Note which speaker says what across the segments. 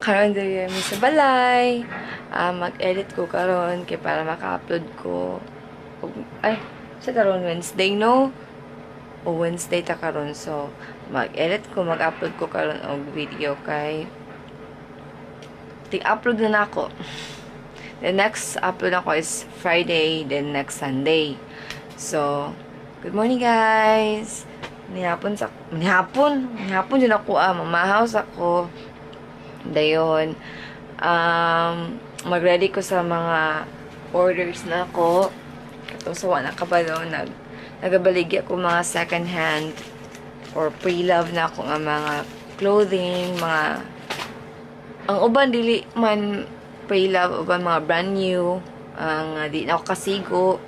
Speaker 1: Karon diri mi sa balay. Mag-edit ko karon kay para maka-upload ko. Ay, sa karon Wednesday, no? O Wednesday ta karon, so mag-edit ko, mag-upload ko karon og video kay ting-upload na nako. The next upload ako is Friday, then next Sunday. So, good morning, guys. Nihapon din ako mamahaw ako. Dayon mag-ready ko sa mga orders na ako. Katong sa wa na kabalo, nagabaligya ko mga second hand or pre-love na ako nga mga clothing, mga ang uban dili man pre-love, uban mga brand new, ang di na ako kasigo.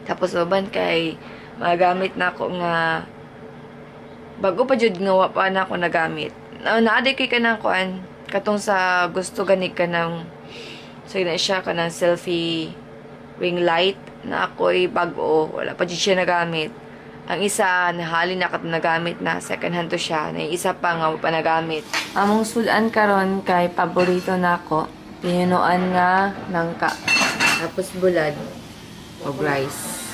Speaker 1: Tapos uban kay mga gamit na ako nga bago pa jud nga wa pa na ako nagamit. Na naa kay kanang kuan, katong sa gusto gani ka ng so na siya kanang selfie ring light na ako'y bag-o, wala pa jud siya nagamit. Ang isa, nahalin na katong nagamit na, second hand to siya. Na isa pa nga wa pa nagamit. Among sudan karon kay paborito nako, tinunuan nga nangka. Tapos bulad og rice.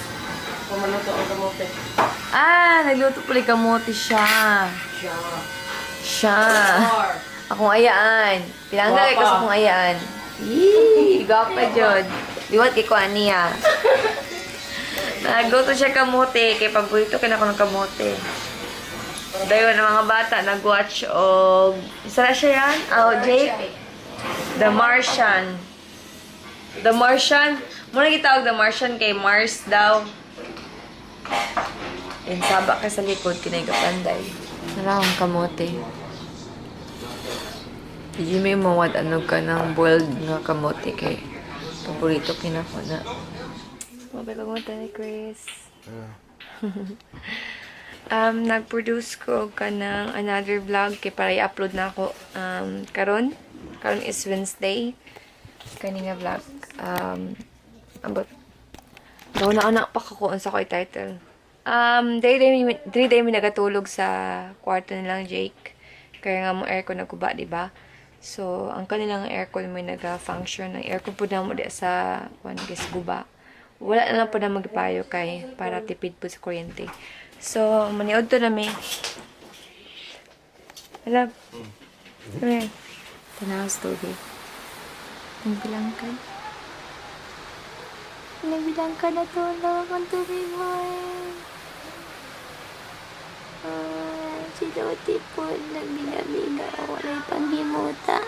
Speaker 2: Pamaluto ang kamote.
Speaker 1: Ah, nagluto pala kamote siya.
Speaker 2: Siya.
Speaker 1: Siya. Akong ayaan. Pinanggal ko sa
Speaker 2: Gwapa.
Speaker 1: Akong ayaan. Yee, gwapa jud. Liwat kay ko aniya. Nagluto siya kamote kay paborito kay nako ng kamote. Dayon ang mga bata nag-watch og isa na siya yan? Oh, Jake. The Martian. The Martian. Muna gitawag The Martian kay Mars daw. And saba ka sa likod kinay kapanday. Wala akong kamote. Hindi may mawad ano ka ng boiled nga kamote kay paborito kinako na. Mabay kamote ni Chris. Nag-produce ko ka ng another vlog kay para i-upload na ako karon. Karon is Wednesday. Kani nga vlog. Ambot. Daw na anak pa ko unsa ko title. Diri day mi nagatulog sa kwarto nilang Jake. Kaya nga mo aircon nagkuba, di ba? So, ang kanilang aircon may naga-function. Ang aircon po na mo di sa kuan guys guba. Wala na lang po na magpayo kay para tipid po sa kuryente. So, maniod to na mi. Hala. Come here. Tanaw sa tubig. Nagbilangkan. Nagbilangkan na tulog ang tubig mo eh. Ah, si Loti po, nagbiga-biga. Wala'y panghimuta.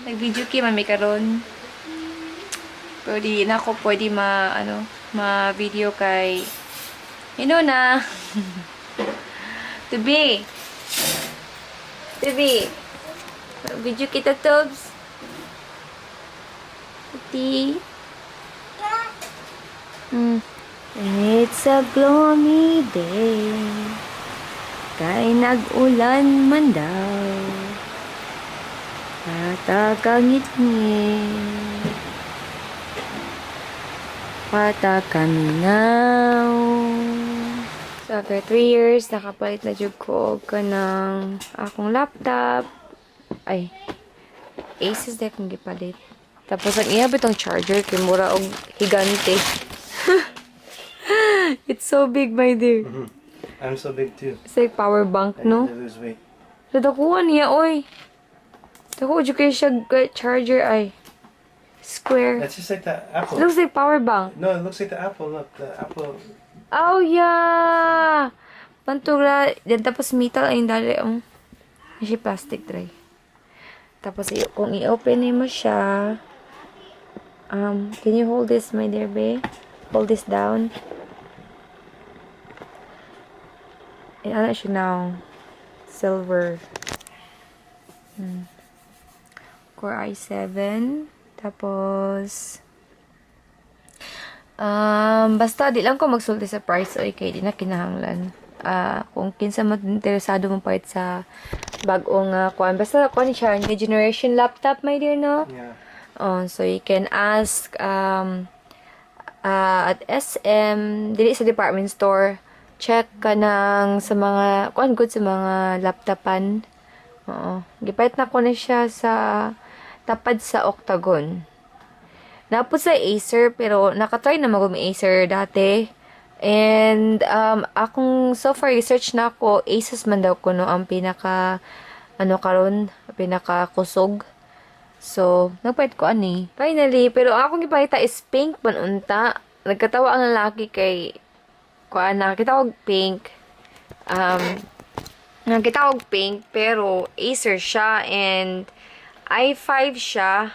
Speaker 1: Nag-video kay mami karon. Pero di na ako pwede ma, ano, ma-video kay, you know na. Tubi. Tubi. Video kita, Tubs. Tubi. It's a gloomy day. Kay nag-ulan man daw. Patakangit-ngit. Patakaminaw. So, after 3 years, nakapalit na jud ko og kanang akong laptop. Ay, Asus de akong gipalit. Tapos, ang iya bitong charger, kay mura og higante. It's so big, my dear.
Speaker 3: I'm so big too.
Speaker 1: It's like power bank,
Speaker 3: I
Speaker 1: no?
Speaker 3: need to lose weight.
Speaker 1: So, dakuha niya, oy. Dako, jud kayo siya charger ay. Square.
Speaker 3: That's just like the Apple.
Speaker 1: Looks like power bank.
Speaker 3: No, it looks like the Apple. Look, the Apple.
Speaker 1: Oh, yeah! Pantura. Then, tapos metal ay dali. Oh. Siya plastic tray. Tapos, kung i-open mo siya, can you hold this, my dear babe? Hold this down. Eh, ano siya now? Silver. Core i7. Tapos, basta di lang ko magsulti sa price oy kay di na kinahanglan. Kung kinsa man interesado mo palit sa bag-ong kuan, basta kuan siya new generation laptop, my dear, no?
Speaker 3: Yeah.
Speaker 1: Oh, so you can ask at SM, dili sa department store, check ka ng sa mga kuan good sa mga laptopan. Oo. Gipalit na ko na siya sa tapad sa Octagon. Napod sa Acer, pero nakatry na mag Acer dati. And akong so far research na ako, Asus man daw kuno ang pinaka ano karon, pinaka kusog. So, nagpalit ko ani. Finally, pero ang akong gipakita is pink man unta. Nagkatawa ang lalaki kay kuan, nakakita og pink. Nakita og pink pero Acer siya and i5 siya.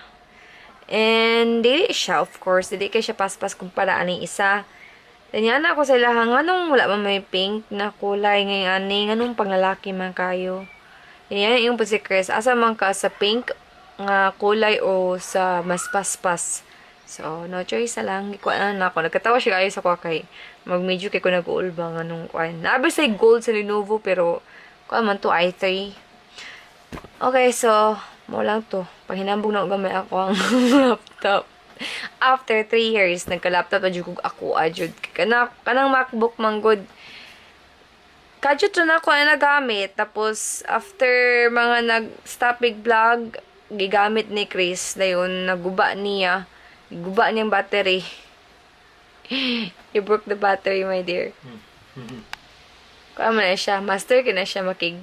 Speaker 1: And dili siya, of course, dili kay siya paspas kumpara aning isa. Then ako sa ilaha, nganong wala man may pink na kulay ngayon ani, nganong panglalaki man kayo. Yan yung po si Chris, asa man ka sa pink nga kulay o sa mas paspas. So, no choice na lang. Gikuha na ako. Nagkatawa siya kayo sa kuha kay mag medyo kay ko nag-uulba nga nung kuan. Naabi sa gold sa Lenovo pero kuan man to i3. Okay, so, mo lang to. Panghinambog na gamay ako ang laptop. After 3 years, nagka-laptop na jud kog ako jud. Kana kanang MacBook man good. Kadyo to na ako na nagamit. Tapos, after mga nag-stop big vlog, gigamit ni Chris na yun, naguba niya. Guba niyang battery. You broke the battery, my dear. Kuha mo na siya. Master ka na siya makig...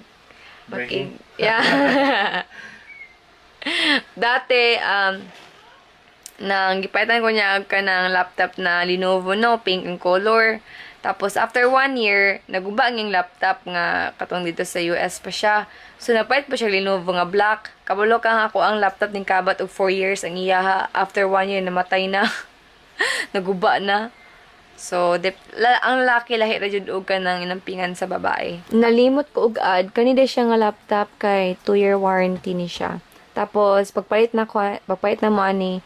Speaker 1: Makig...
Speaker 3: Breaking.
Speaker 1: Yeah. Dati, nang gipalitan ko niya ka ng laptop na Lenovo, no, pink ang color. Tapos, after one year, naguba ang iyang laptop nga katong dito sa US pa siya. So, napalit pa siya Lenovo nga black. Kabalo ka nga ako ang laptop ning kabat og 4 years ang iyaha. After one year, namatay na. Naguba na. So, ang laki lahi ra jud og kanang inampingan sa babae. Nalimot ko og add kanida siya nga laptop kay 2-year warranty ni siya. Tapos pagpalit na mo ani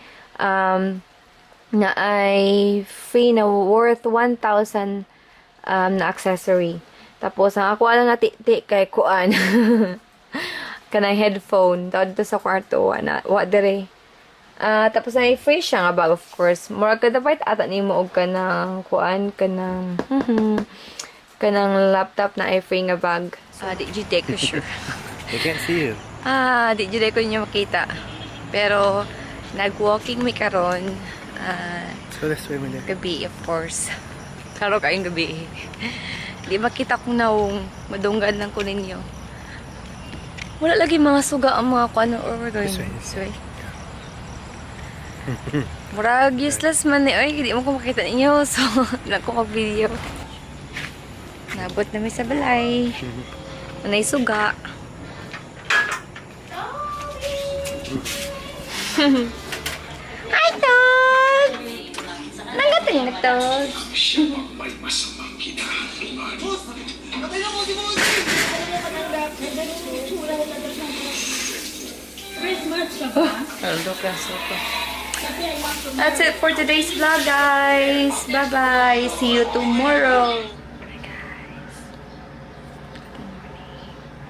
Speaker 1: na ay free na worth 1,000 na accessory. Tapos ang ako lang natiti kay kuan. Kanang headphone tawag dito sa kwarto wa na wa dire. Ah, tapos ay free siya nga bag, of course. Murag ka dapat ata nimo og kanang kuan kanang kanang laptop na ay free nga bag. Ah, di jud ko sure.
Speaker 3: They can't see you.
Speaker 1: Ah, di jud ko ninyo makita. Pero nag-walking mi karon. Ah,
Speaker 3: Let's go this way, my dear.
Speaker 1: gabi, of course. Klaro kayong gabi. Di makita kong naong madunggan lang ko ninyo. Wala lagi mga suga ang mga kuan or we're going
Speaker 3: This way,
Speaker 1: this way. Murag useless man ni oy, hindi mo ko makita ninyo. So, lang ko mag-video. Nabot na mi sa balay. Manay suga. Hi, dog! Nanggating na, dog.
Speaker 4: May masamang hinahantungan.
Speaker 1: That's it for today's vlog, guys. Bye-bye. See you tomorrow. Bye, guys. Good morning.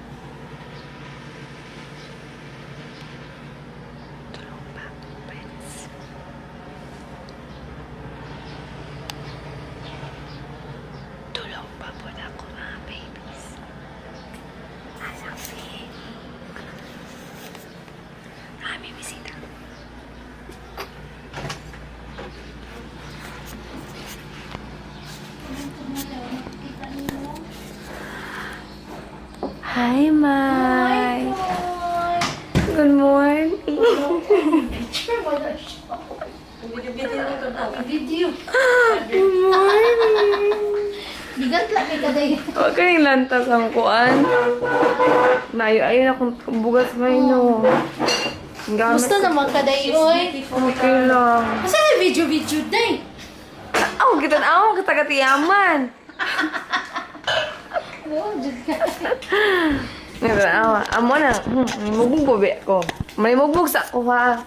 Speaker 1: Tulog pa ako, friends. Tulog pa po na ako, mga babies. Alam eh. Marami bisita. Hi, Mike. Good morning.
Speaker 5: Video.
Speaker 1: Good morning.
Speaker 5: Bigat lang kay kaday.
Speaker 1: Huwag ka yung lantas ang kuan. Mayo, ayun akong bugas may no. Ang gamit
Speaker 5: Gusto naman kaday oy.
Speaker 1: Okay lang.
Speaker 5: Asa may video video day?
Speaker 1: Aw, kita aw, kita katiyaman.
Speaker 5: Oo, jud ka.
Speaker 1: Awa, amo na. Manimugbog ko ko. Manimugbog sa ko ha.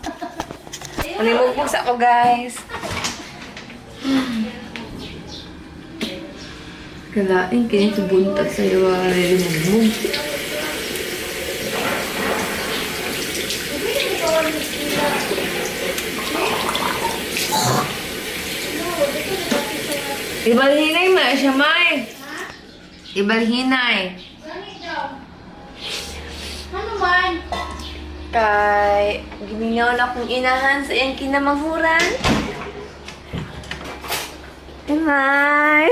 Speaker 1: Manimugbog sa ko, guys. Kalain kini sa buntag sa iyo manimugbog. Ibalhinay man siya, May. Ibalhinay.
Speaker 5: Ano man.
Speaker 1: Kay gimingaw na akong inahan sa iyang kinamanghuran. Hi!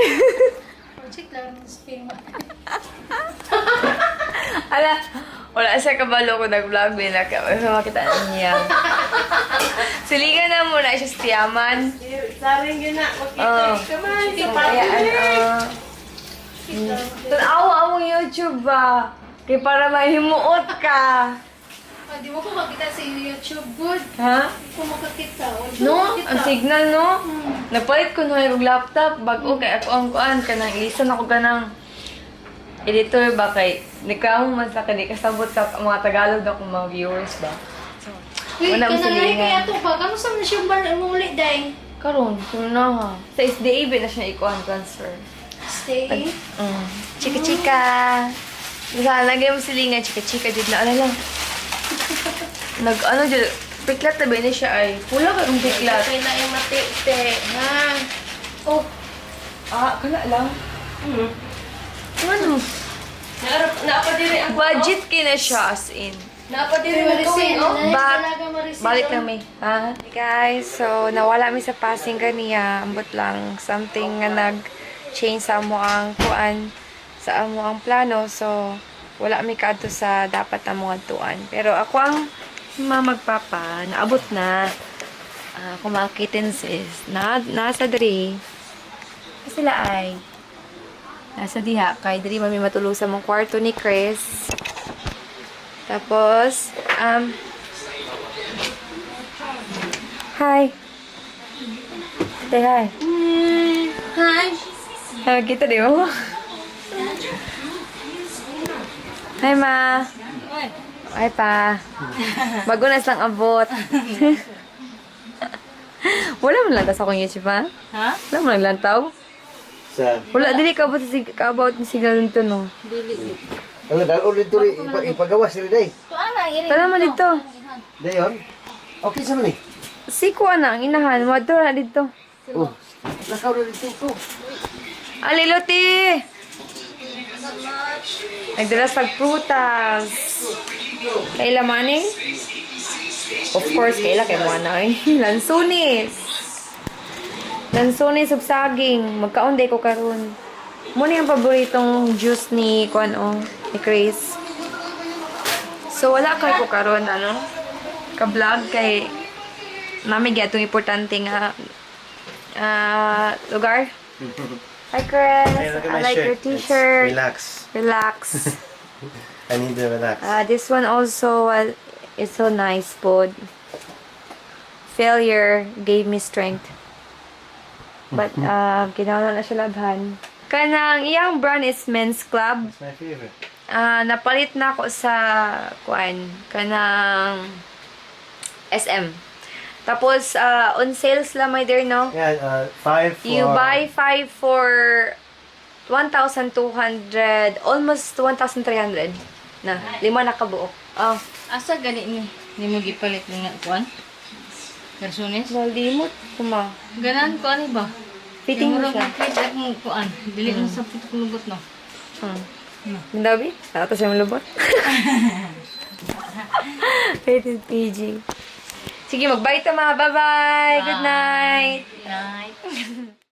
Speaker 5: Project lang ng spin mo.
Speaker 1: Ala, wala siya kabalo ko nag-vlog din na kaya makita niya. Silingan na muna siya sa tiyaman.
Speaker 2: Saring yun na.
Speaker 1: Oh.
Speaker 2: Makita ka man. Sa
Speaker 1: Ayan,
Speaker 2: public.
Speaker 1: oh. Tanawa ang YouTube ba? Kay para mahimuot ka.
Speaker 5: Ah, di mo ko makita sa YouTube. Good.
Speaker 1: Ha?
Speaker 5: Di ko makakita. O, di ko
Speaker 1: No,
Speaker 5: makita.
Speaker 1: ang signal no. Napalit ko na yung laptop bago kay ako ang kuan kanang ilisan ako kanang editor ba kay nikramo man sa kani kasabot sa mga Tagalog na akong mga viewers ba.
Speaker 5: Uy,
Speaker 1: Wala mo
Speaker 5: kanang ay
Speaker 1: silingan.
Speaker 5: kaya to ba? Kano sa man siya muli, day?
Speaker 1: Karon, kuno na ha. Sa SDA ba na siya ikuan transfer.
Speaker 5: Stay.
Speaker 1: Chika chika. Sa lagay mo silingan chika chika jud na ano lang. Nag ano jud piklat na ba ni siya ay pula ka kung piklat.
Speaker 2: Okay na yung mati, te. Ha?
Speaker 1: Oh. Ah, kana lang. Ano?
Speaker 2: Naapadiri ang
Speaker 1: Budget kay na siya as in.
Speaker 2: Naapadiri ang
Speaker 5: Marisin.
Speaker 2: kawin, oh.
Speaker 1: Back.
Speaker 5: Dalaga Marisin.
Speaker 1: Balik lang may. Ha? Hey guys, so nawala mi sa passing ganiya. Ambot lang something nga nag-change sa amo ang kuan sa amo ang plano. So wala mi kadto sa dapat na mga tuan. Pero ako ang mamagpapa, naabot na. Ah, kung mga kittens is na, nasa diri. Sila ay nasa diha kay diri mami matulog sa mong kwarto ni Chris. Tapos, hi. Say hi.
Speaker 5: Hi.
Speaker 1: Hi, kita di mo? Hi, ma. Hi, pa. Bago na silang abot. Wala mo lang sa akong YouTube, ha?
Speaker 2: Ha?
Speaker 1: Wala mo lang lantaw?
Speaker 3: Sa
Speaker 1: Wala, dili ka abot sa kaabot ni signal nito, no?
Speaker 3: Wala dal ulit diri ipagawas diri day.
Speaker 1: Tara mo dito.
Speaker 3: Dayon. Okay sa man eh.
Speaker 1: Siko na, ang inahan. Wadto na dito.
Speaker 3: Oh. Lakaw na dito ko.
Speaker 1: Aliluti! Nagdala sa prutas. Kaila maning? Of course, kaila kay mo na eh. Lansunis. Lansunis ug saging. Magkaon day ko karon. Mo ni ang paboritong juice ni kuan oh, ni Chris. So wala kay ko karon ano? Ka-vlog kay nami gyud importante nga ah, lugar. Hi Chris,
Speaker 3: Hey, look at
Speaker 1: I
Speaker 3: my
Speaker 1: like
Speaker 3: shirt.
Speaker 1: your
Speaker 3: It's
Speaker 1: t-shirt.
Speaker 3: Relax.
Speaker 1: Relax.
Speaker 3: I need to relax.
Speaker 1: This one also is so nice, pod. Failure gave me strength. But kinahanglan na siya labhan. Kanang iyang brand is Men's Club.
Speaker 3: It's my favorite.
Speaker 1: Ah, napalit na ako sa kuan kanang SM. Tapos on sales lang my dear no.
Speaker 3: Yeah, five for
Speaker 1: You buy 5 for 1,200, almost 1,300 na. Lima na kabuok. Oh,
Speaker 2: Asa gani ni? Ni mo gipalit nga kuan? Garsones?
Speaker 1: malimot kuma.
Speaker 2: Ganan kuan ba?
Speaker 1: Fitting mo siya.
Speaker 2: Fit akong kuan. Dili mo sa putok lubot no.
Speaker 1: Dabi? Nakata siya malubot. Rated PG. Sige, mag-bye ta mga. Bye-bye! Good night!
Speaker 2: Night.